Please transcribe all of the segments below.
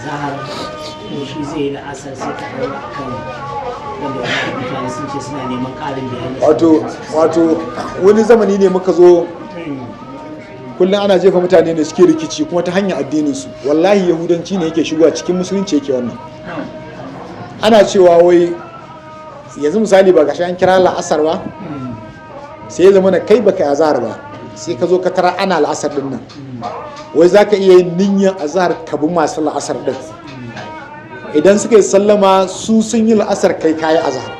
Azahar ko shi zai yi la'asar, sai ka ɗaura akan wanda wani mutane sun ce suna neman ƙarin bayani. Wato wani zamani ne muka zo, kullum ana jefa mutane ne suke rikici, kuma ta hanyar addinin su. Wallahi Yahudanci ne yake shigowa cikin Musulunci yake wannan. Ana cewa wai yanzu misali, ba gashi an kira la'asar ba, sai ya zama na kai baka yi azahar ba, sai ka zo ka tara ana la'asar din nan, wai za ka iya yin niyyar azahar ka bi masu la'asar din. Idan suka yi sallama, su sun yi la'asar, kai kayi azahar,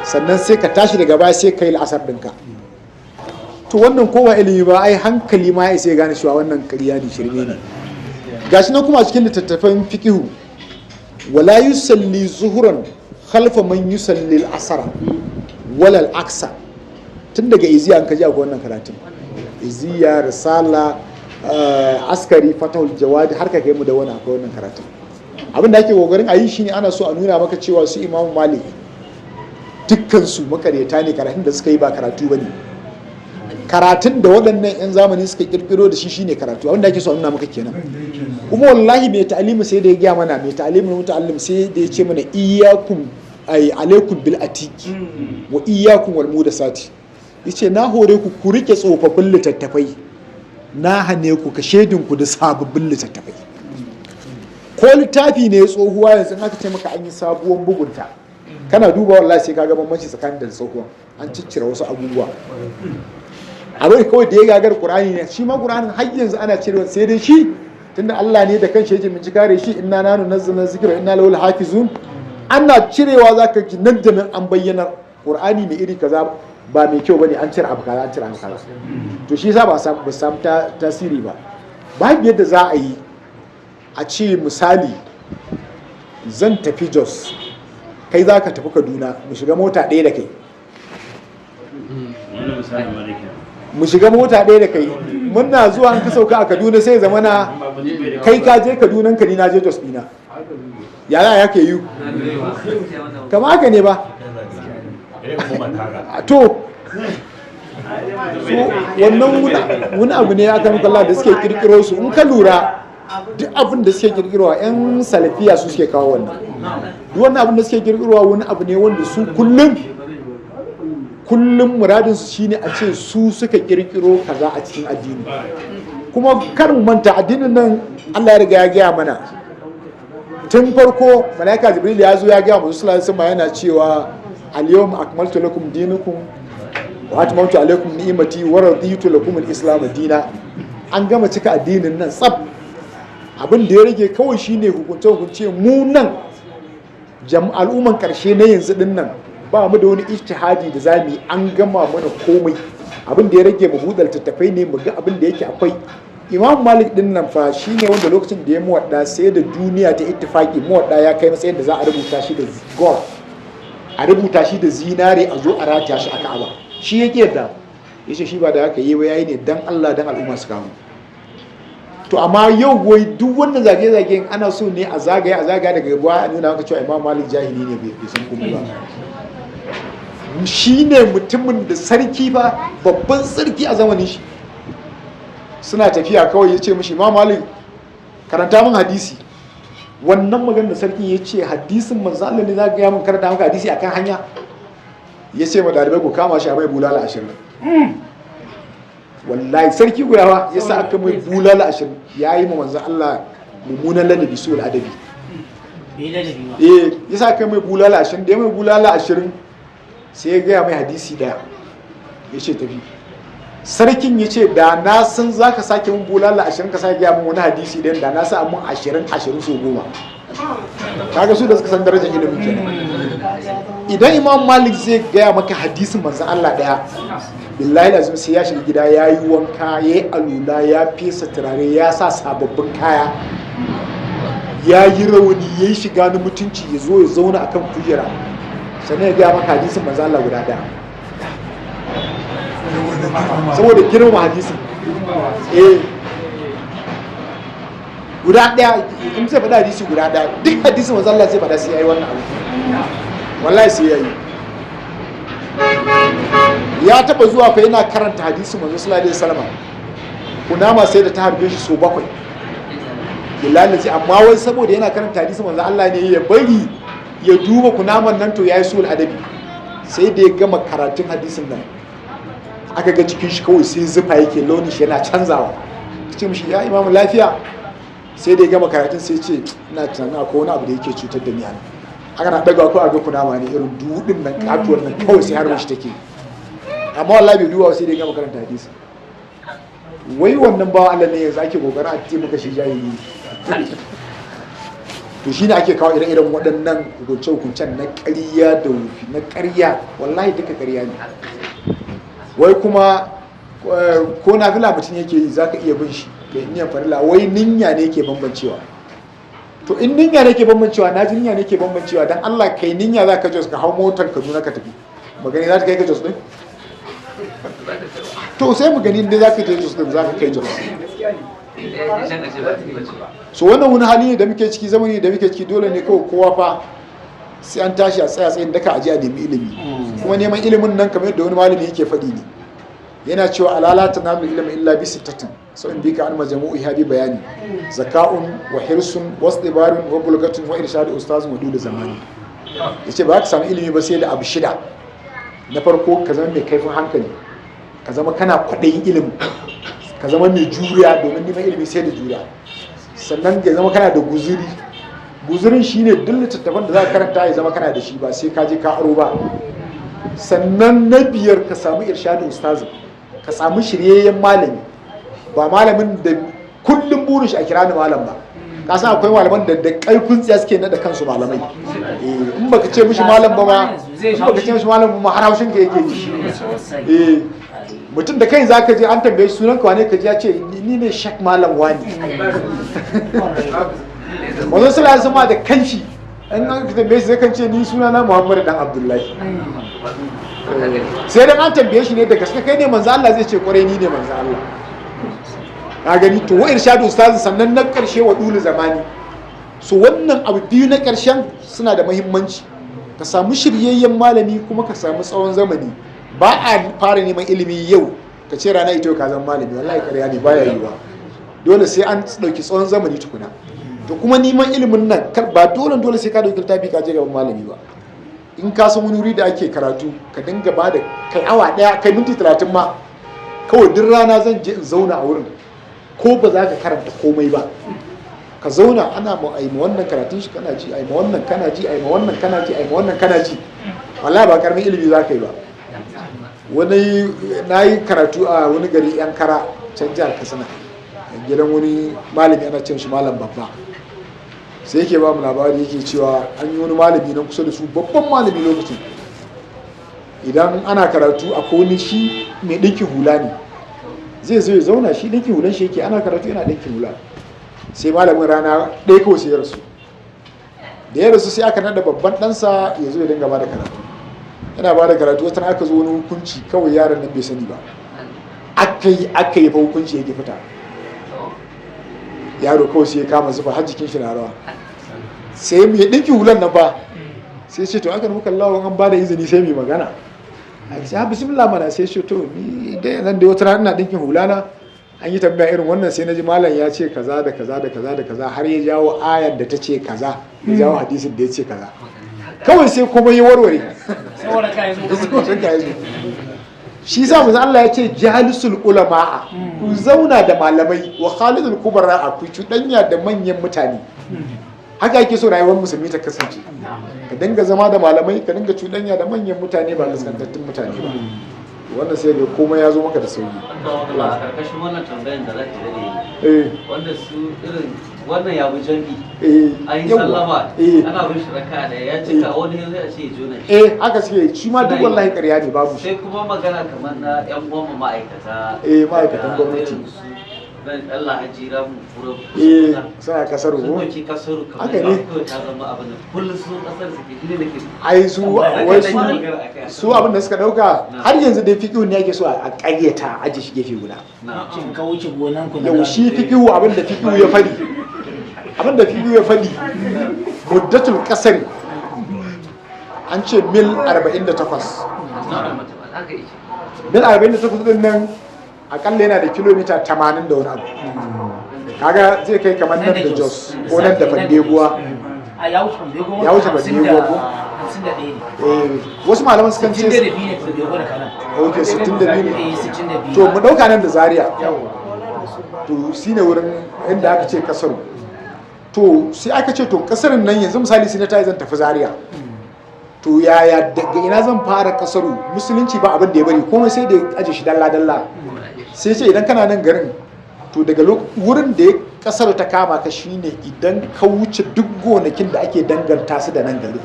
sannan sai ka tashi daga baya sai ka yi la'asar ɗinka. To wannan kowa ilimi ba, ai hankali ma ya isa ya gane cewa wannan ƙarya ne, shirme ne. Gashi nan kuma a cikin littattafan fiqihu: wala yusalli zuhuran khalfa man yusalli al-asara wala al-aksa. Tun daga Iziya an kaji akwai wannan karatun, Iziya, Risala, Askari, Fatahul Jawadi, har ka kai mu da wani akwai wannan karatun. Abin da ake kokarin a yi shine ana so a nuna maka cewa su Imamu Malik dukkansu makaryata ne, karatun da suka yi ba karatu ba ne. Karatun da waɗannan 'yan zamani suka kirkiro da shi shine karatu. Abin da ake so a nuna maka kenan. Kuma wallahi mai ta'alimi sai da ya gaya mana, mai ta'alimin muta'allim sai da ya ce mana: iyyakum, ay alaikum bil atiki wa iyyakum wal mudasati. Yace na hore ku ku rike tsofaffin littattafai, na hane ku, ka shedin ku da sababbin littattafai. Ko littafi ne tsohuwa, yanzu in aka ce maka an yi sabuwar bugunta, kana duba wallahi sai ka ga bambanci tsakanin da tsohuwa, an ciccire wasu abubuwa. Abin kawai da ya gagar Qur'ani ne, shi ma Qur'anin har yanzu ana cirewa, sai dai shi tunda Allah ne da kanshi yake bincika kare shi: inna nahnu nazzalna zikra inna lahu lahafizun. Ana cirewa zaka ji nan da nan an bayyana Qur'ani mai iri kaza ba mai kyau bane, an cire abu kaza, an cire abu kaza. To shi yasa ba samu tasiri ba. Babu yadda za a yi a ce misali zan tafi Jos, kai za ka tafi Kaduna, mu shiga mota ɗaya da kai. Wannan misalin ma da ke Mu shiga mota ɗaya da kai, muna zuwa an ka sauka a Kaduna, sai zama na kai ka je Kaduna ka, ni na je Jos ɗina. Ya za ya ke yi kama haka ne ba? To so wannan wani abu ne aka muka Allah da suke kirkiro su. In ka lura, duk abin da suke kirkirowa, 'yan Salafiya su suke kawo wannan. Duk wannan abin da suke kirkirowa wani abu ne wanda su kullum kullum muradinsu shine a ce su suka kirkiro kaza a cikin addini. Kuma kar mu manta, addinin nan Allah ya riga ya gaya mana tun farko. Malaika Jibril ya zo ya gaya mu sallallahu alaihi wasallam, yana cewa: al-yawma akmaltu lakum dinakum wa atmamtu alaykum ni'mati wa raditu lakum al-islam dina. An gama cika addinin nan tsab. Abin da ya rage kawai shine hukunce hukunce. Mu nan al'umman karshe na yanzu din nan ba mu da wani ijtihadi da zamu yi, an gama mana komai. Abin da ya rage mu buɗe littattafai ne mu ga abin da yake akwai. Imam Malik din nan fa shine wanda lokacin da ya Muwadda, sai da duniya ta ittifaki Muwadda ya kai matsayin da za a rubuta shi da gold, a rubuta shi da zinare, a zo a rataya shi a Ka'aba. Shi yake yadda yace shi ba da haka yi ba, yayi ne dan Allah, dan al'umma su kawo. To amma yau wai duk wannan zage-zage ana so ne a zagaye a zagaya daga gaba a nuna maka cewa Imam Malik jahili ne, bai san komai ba. Shi ne mutumin da sarki ba, babban sarki a zamanin shi, suna tafiya kawai ya ce mishi: "Imam Malik, karanta min hadisi." Wannan magana da sarki ya ce, "Hadisin manzo Allah ne za ka gaya min karanta maka hadisi akan hanya?" Ya ce ma dalibai: "Ku kama shi a mai bulala 20." Wallahi sarki gudawa ya sa aka mai bulala 20. Ya yi ma manzo Allah mummunan ladabi, su adabi. Bai ladabi ba. Eh, ya sa aka mai bulala 20. Da ya mai bulala 20, sai ya gaya mai hadisi daya, ya ce tafi. Sarkin ya ce: "Da na san za ka sake mun bulala 20 ka sake gaya mun wani hadisi ɗayan, da na sa mun 20 20 so 10." Kaga su da suka san darajar ilimin kenan. Idan Imam Malik zai gaya maka hadisin manzon Allah daya, billahi lazim sai ya shiga gida, ya yi wanka, ya yi alula, ya fesa turare, ya sa sababbin kaya, ya yi rawani, ya yi shiga na mutunci, ya zo ya zauna akan kujera, sannan ya gaya maka hadisin manzon Allah guda daya, saboda girmama hadisin. Eh, guda daya, in zai faɗa hadisi guda daya, duk hadisin manzon Allah zai faɗa, sai ya yi wannan abu. Wallahi sai ya yi. Ya taba zuwa fa yana karanta hadisin manzo sallallahu alaihi wasallam, kunama sai da ta harbe shi so bakwai. Billahi sai, amma wai saboda yana karanta hadisi manzo Allah ne ya bari ya duba kunaman nan, to yayi sul adabi. Sai da ya gama karatun hadisin nan, aka ga cikin shi kawai sai zufa yake, launin shi yana canzawa. Ce mishi, ya imamu, lafiya? Sai da ya gama karatun sai ce, ina tunanin akwai wani abu da yake cutar da ni a nan. Aka na daga ko a ga kunama ne irin dudin nan, katuwar nan, kawai sai har shi take. Amma wallahi bai duba sai da ya gama karanta hadisi. Wai wannan bawa Allah ne yanzu ake kokarin a ce maka shi jahili. To shine ake kawo ire-iren waɗannan hukunce-hukuncen na ƙarya da wufi na ƙarya, wallahi duka ƙarya ne. Wai kuma ko nafila mutum yake yi, zaka iya bin shi kai niyyar farilla, wai niyya ne ke bambancewa. To in niyya ne ke bambancewa, na ji niyya ne ke bambancewa, dan Allah kai niyya za ka Jos, ka hau motar Kaduna ka tafi, magani za ta kai ka Jos din? To sai mu gani inda za ka je Jos din, za ka kai Jos. So wannan wani hali ne da muke ciki, zamani da muke ciki, dole ne kawai kowa fa sai an tashi a tsaya tsayin daka a je a nemi ilimi. Kuma neman ilimin nan, kamar yadda wani malami yake faɗi ne, yana cewa alala tanalu ilma illa bi sittatin, so in bika an majmu'i bi bayani zaka'un wa hirsun wa istibarun wa bulgatun wa irshadu ustazun wa dole zamani. Yace ba ka samu ilimi ba sai da abu shida. Na farko, ka zama mai kaifin hankali, ka zama kana kwaɗayin ilimi, ka zama mai juriya, domin neman ilimi sai da juriya. Sannan ya zama kana da guzuri. Guzurin shine duk littattafan da za ka karanta ya zama kana da shi, ba sai ka je ka aro ba. Sannan na biyar, ka samu irshadin ustazin, ka samu shiryayyen malami, ba malamin da kullum burin shi a kira ni malam ba. Ka san akwai malaman da da karfin tsiya suke nada kansu malamai. In baka ce mishi malam ba ma, in baka ce mishi malam ba ma, har haushin ka yake ji. Eh, mutum da kai zaka je an tambaye shi sunan ka wane, ka ji ya ce ni ne Shek Malam Wani. Manzon sallallahu alaihi wasallam da kanshi in an tambaye shi zai kan ce ni suna na Muhammadu dan Abdullahi. Sai dan an tambaye shi ne da gaske kai ne manzo Allah, zai ce kwarai ni ne manzo Allah. Ka gani? To wa irshadu ustazi, sannan na karshe wa dulu zamani. So wannan abu biyu na karshen suna da muhimmanci: ka samu shiryayyen malami kuma ka samu tsawon zamani. Ba a fara neman ilimi yau ka ce rana ita ka zama malami, wallahi ƙarya ne, baya yiwuwa. Dole sai an ɗauki tsawon zamani tukuna. To kuma neman ilimin nan ba dole dole sai ka ɗauki littafi ka je gaban malami ba. In ka san wani wuri da ake karatu, ka dinga ba da kai awa ɗaya, kai minti 30 ma kawai, duk rana zan je in zauna a wurin. Ko ba za ka karanta komai ba, ka zauna ana ma ai ma wannan karatun shi kana ji, ai ma wannan kana ji, ai ma wannan kana ji, ai ma wannan kana ji, wallahi ba karamin ilimi za ka yi ba. Wani na yi karatu a wani gari yan kara can jihar Katsina, gidan wani malami ana cin shi Malam Babba. Sai yake ba mu labari, yake cewa an yi wani malami na kusa da su, babban malami lokacin. Idan ana karatu a wani shi mai ɗinkin hula ne, zai zo ya zauna, shi ɗinkin hulan shi yake, ana karatu yana ɗinkin hula. Sai malamin rana ɗaya kawai sai ya rasu. Da ya rasu sai aka naɗa babban ɗansa ya zo ya dinga ba da karatu. Yana ba da karatu, wata aka zo wani hukunci, kawai yaron nan bai sani ba. Aka yi aka yi fa, hukunci yake fita. Yaro kawai sai ya kama zufa har jikin shi na rawa. Sai mai ɗinkin hulan nan ba sai ce, to aka muka lawan an ba da izini sai mai magana. A ce, ha, bismillah mana. Sai ce, to ni dai nan da wata rana ina ɗinkin hula na, an yi tambaya irin wannan, sai na ji malam ya ce kaza da kaza da kaza da kaza, har ya jawo ayar da ta ce kaza, ya jawo hadisin da ya ce kaza, kawai sai kuma ya warware. Saboda ka yanzu. Saboda ka yanzu. Shi sa manzo Allah ya ce jalisul ulama'a, ku zauna da malamai, wa khalidul kubara, ku cuɗanya da manyan mutane. Haka ake so rayuwar musulmi ta kasance: ka dinga zama da malamai, ka dinga cuɗanya da manyan mutane, ba kaskantattun mutane ba. Wannan sai ga komai ya zo maka da sauki. A karkashin wannan tambayan da za ki dade, wanda su irin wannan ya bi jami, an yi sallama, ana bin shi raka da ya cika, wani zai a ce ya jona shi. Eh, haka suke shi ma duk, wallahi ƙarya ne, babu shi. Sai kuma magana kamar na yan uwan ma'aikata. Eh, ma'aikatan da gwamnati. irin su nan Allah hajira mu furo. Eh, suna kasar sun ko dauki kasaru kamar Haka ne. kawai ta zama abin da kullum su kasar suke shi ne nake Ai su wai su magana akai. Su abin da suka dauka har yanzu dai fiqhu ne ake so a ƙaryata, a aje shi gefe guda. Na. Shin ka wuce gonan ku na Yau gado? shi fiqhu, abin da fiqhu ya fadi, abin da fiqhu ya fadi, muddatul qasri an ce mil 48. Haka yake. Mil 48 din nan akalla yana da kilomita 80 da wani abu. Kaga zai kai kamar nan da Jos ko nan da Fandeguwa. A ya wuce Fandeguwa. Ya wuce Fandeguwa ko? 51 ne. Eh, wasu malaman sukan ce 62 ne Fandeguwa da kanan. Ok, 62 ne. Eh, 62. To mu dauka nan da Zaria. Yawwa. To shine wurin inda aka ce kasar. To sai aka ce to kasarin nan yanzu misali sai na tayi zan tafi Zaria. To yaya daga ina zan fara kasaru? Musulunci ba abin da ya bari komai sai da ya aje shi dalla dalla. Sai ce idan kana nan garin to daga wurin da ya kasar ta kama ka shine idan ka wuce duk gonakin da ake danganta su da nan garin.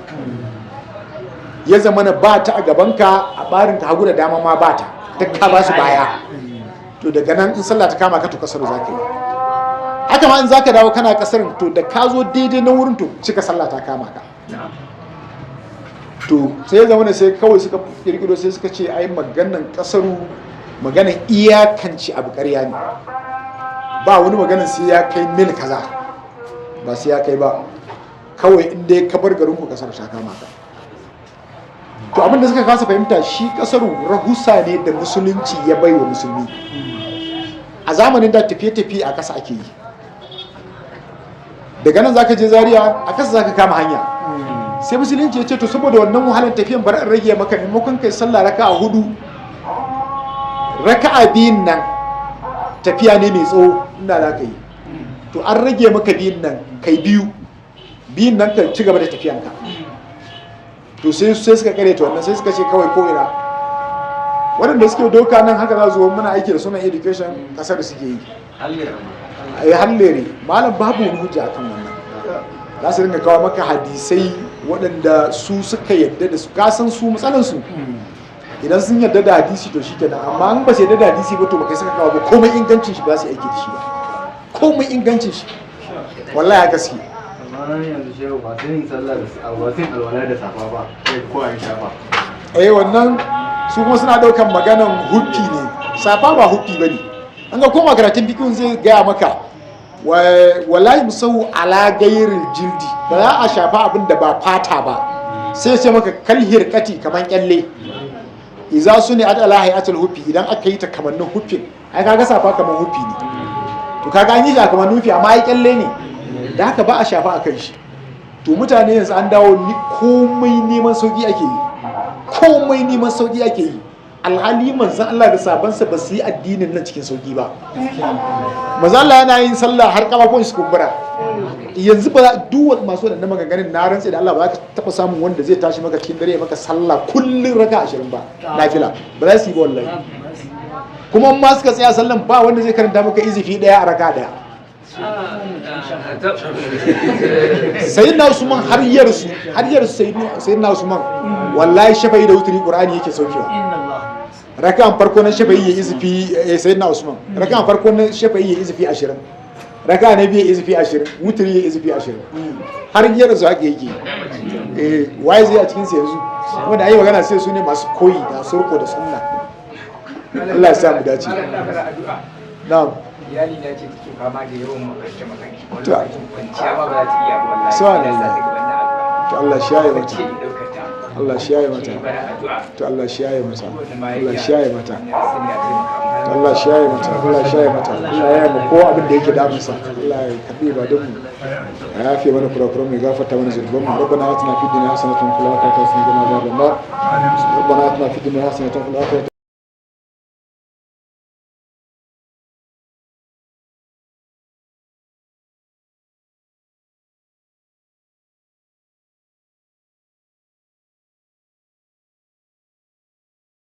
Ya zama na ba ta a gabanka, a barin ka hagu da dama ma ba ta, duk ka ba su baya. To daga nan in sallah ta kama ka to kasar za ka yi. Haka ma in za ka dawo kana kasarin to da ka zo daidai na wurin to cika sallah ta kama ka. To sai ya zama sai kawai suka kirkiro sai suka ce ai maganan kasaru maganan iyakanci abu ƙarya ne. Ba wani maganan sai ya kai mil kaza, ba sai ya kai ba, kawai in dai ka bar garin ku kasar ta kama ka. To abin da suka kasa fahimta shi kasaru rahusa ne da musulunci ya bai wa musulmi. A zamanin da tafiye-tafiye a ƙasa ake yi. Daga nan zaka je Zaria a ƙasa zaka kama hanya. Sai musulunci ya ce to saboda wannan wahalar tafiyan bari in rage maka, maimakon kai sallah raka'a 4, raka'a 2 nan tafiya ne mai tsawo inda za ka yi. To an rage maka 2 nan kai 2, 2 nan ka ci gaba da tafiyanka. To sai suka kare ta wannan sai suka ce kawai ko ina waɗanda suke doka nan haka za su zo muna aiki da sunan education kasar da suke yi. Ai hallere malam babu wani hujja akan wannan. Za su dinga kawo maka hadisai waɗanda su suka yadda da su, ka san su matsalan su idan sun yadda da hadisi to shikenan, amma in ba su yadda da hadisi ba to ba kai suka kawo ba, komai ingancin shi ba su aiki da shi ba, komai ingancin shi wallahi haka suke. Amma yanzu shehu ba sai yin sallah da ba sai alwala da safa ba ko a yi shafa. Eh, wannan su kuma suna daukan maganan huffi ne, safa ba huffi bane. An ga koma karatun fikihun zai gaya maka wallahi musawu ala gairil jildi, ba za a shafa abin da ba fata ba. Sai ce maka kal hirkati kaman kyalle, iza su ne ala hayatul huffi, idan aka yi ta kamannin huffin, ai kaga safa kaman huffi ne, to kaga an yi shi a kamannin huffi amma ai kyalle ne, da haka ba a shafa a kan shi. To mutane yanzu an dawo komai neman sauki ake yi, komai neman sauki ake yi. Alhali manzon Allah da sabansa ba su yi addinin nan cikin sauki ba. Manzon Allah yana yin sallah har kafafun su kumbura. Yanzu ba duk masu waɗannan maganganun na rantse da Allah ba za ka taɓa samun wanda zai tashi maka cikin dare maka sallah kullum raka 20 ba nafila, ba za su yi ba wallahi. Kuma ma suka tsaya sallan ba wanda zai karanta maka izifi 1 a raka 1. Sayyidina Usman har yarsu sayyidina Usman wallahi shafa'i da wuturi Qur'ani yake saukewa. Raka'an farko na shafa'i ya izifi sayyidina Usman, raka'an farko na shafa'i ya izifi 20, raka'a na biyu ya izifi 20, wuturi ya izifi 20, har yarsu haka yake. Eh, waye zai a cikin su yanzu wanda ayi magana sai su ne masu koyi da surko da sunna. Allah ya sa mu dace. Na'am. Iyali na ce take fama da yawan makarce makarce, wani lokacin kwanciya ma ba za ta iya ba wallahi. Subhanallah. To Allah shi yaye mata. Allah shi yaye mata. To Allah shi yaye mata. Allah shi yaye mata. To Allah shi yaye mata. Allah shi yaye mata. Allah ya yaye mu kowa abin da yake damunsa. Allah ya karbi ibadun mu. Ya yafe mana kurakuran mu, ya gafarta mana zunuban mu. Rabbana atina fid dunya hasanatan wa fil akhirati hasanatan wa qina adhaban nar. Rabbana atina fid dunya hasanatan wa fil akhirati